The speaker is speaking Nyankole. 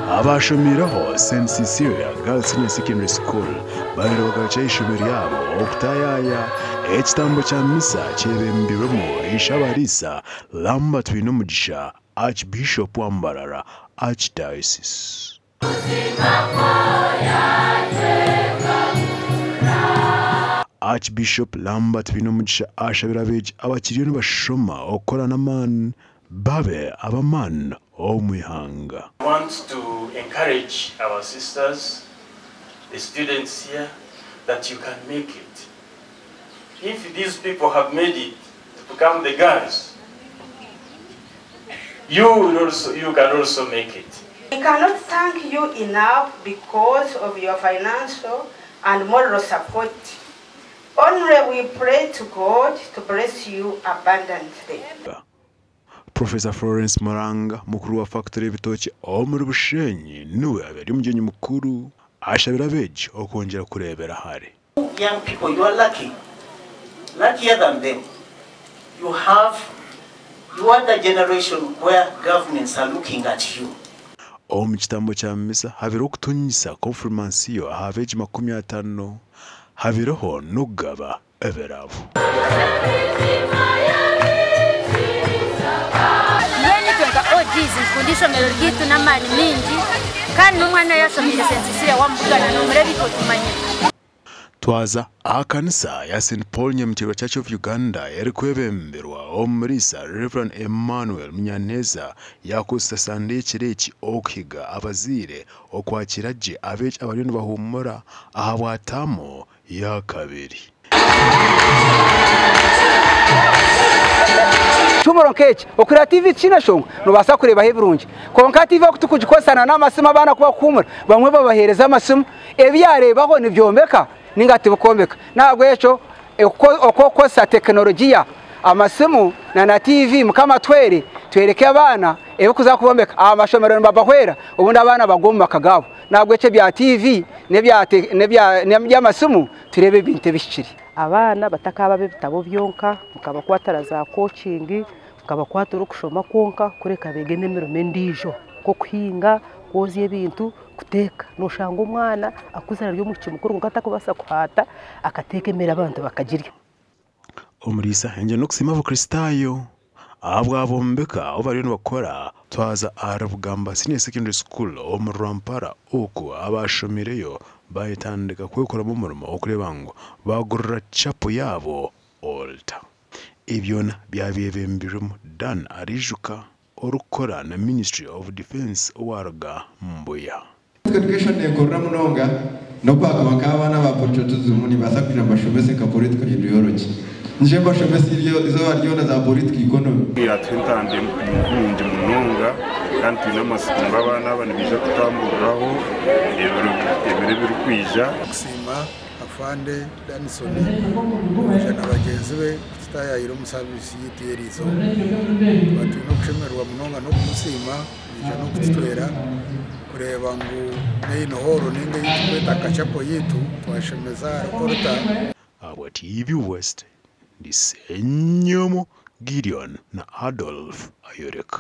Abashomiireho St Cecilia Girls Senior Secondary School babaire bagarukire aha ishomero ryabo okutaayaaya ekitambo kya misa kyebembirwemu Ishe-Abariisa Lambert Twinomugisha Archbishop wa Mbarara Archdiocese. Archbishop Lambert Twinomugisha ashabire abeegi abakiriyo nibashoma okukora n'amaani babe ab'amaani omu ihanga. I want to encourage our sisters, the students here, that you can make it. If these people have made it to become the girls, you can also make it. We cannot thank you enough because of your financial and moral support. Only we pray to God to bless you abundantly. Professor Florence Muranga, mukuru wa factory y'ebitookye omuri Bushenyi, niwe abaire omugyenyi mukuru ashabire abeegi okwongyera kureebera hare. Young people, you are lucky, luckier than them. You are the generation where governments are looking at you. Omu kitambo kya misa habireho okutunyisa konfirmansiyo aha beegi 50, habireho n'okugaba ebirabo. Mbwenu itwe nka OGs nitukunda ishomero ryaitu n'amaani mingi, kandi n'omwana yashomire St Cecilia wamubugana nomureeba itwe tumanyire. Twaza aha kanisa ya St Paul Nyamuteerwa Church of Uganda erikwebemberwa omuriisa Rev Emmanuel Munyaneza yakozesa Sande y'ekiro eki okuhiga abazaire okwakira gye abeegi abariyo nibahumura aha bwatamu ya kabiri. Tumuro nk'eki okureba TV tikiine nshonga, nobaasa kureebaho ebirungi, kwonka TV oku tukugikozesa n'amasimu, abaana ku bakuhumura bamwe babaheereza amasimu, ebi yareebaho nibyombeka ninga tibikombeka. Nahabwekyo okukozesa tekinologiya, amasimu na TV, Mukama twere twereke abaana ebikuza kubombeka. Aha mashomero nibabahwera, obundi abaana bagwa omu maka gaabo. Nahabwekyo ebya TV n'ebyamasimu turebe ebintu ebihikire. Abaana batakaba b'ebitabo byonka, mukabakwatira za coaching, mukabakwatira okushoma kwonka, kureka beege n'emirimo endiijo nk'okuhinga, kwozya ebintu, kuteeka. Noshanga omwana akuzire ari omwishiki mukuru kwonka atakubaasa kuhaata akateeka emere abantu bakagirya. Omuriisa yongyera n'okusiima Abakristaayo ahabwabombeka ahu bariyo nibakora. Twaza ahari Bugamba Senior Secondary School omu Rwampara, oku abashomireyo bayetandika kwekoramu omurimo okureeba ngu bagurira chapel yaabo altar. Ebyona byabyebembirwemu Dan Arijuka orikukora na Ministry of Defence owaruga Mbuya. Education neekorera munonga n'okwakaba nk'abaana ba patriotism nibaasa kugira mbashomese nka political ideology, nje mbashomese izooba ryona za political economy. Yatuha entambwe nungi munonga, kandi twine amatsiko ngu abaana aba nibaija kutamburiraho ebiro ebirikwija. Kusiima Afande Danson kwija na bagyenzi be kututayaayira omu saviisi yaitu y'eriizooba. Tuba twine okushemererwa munonga n'okumusiima kwija n'okututwera kureeba ngu main hall ninga ei turikweta nka chapel yaitu twashemeza ahari altar. Ahabwa TV West, ndi Ssenyomo Gideon na Adolf Ayoreka.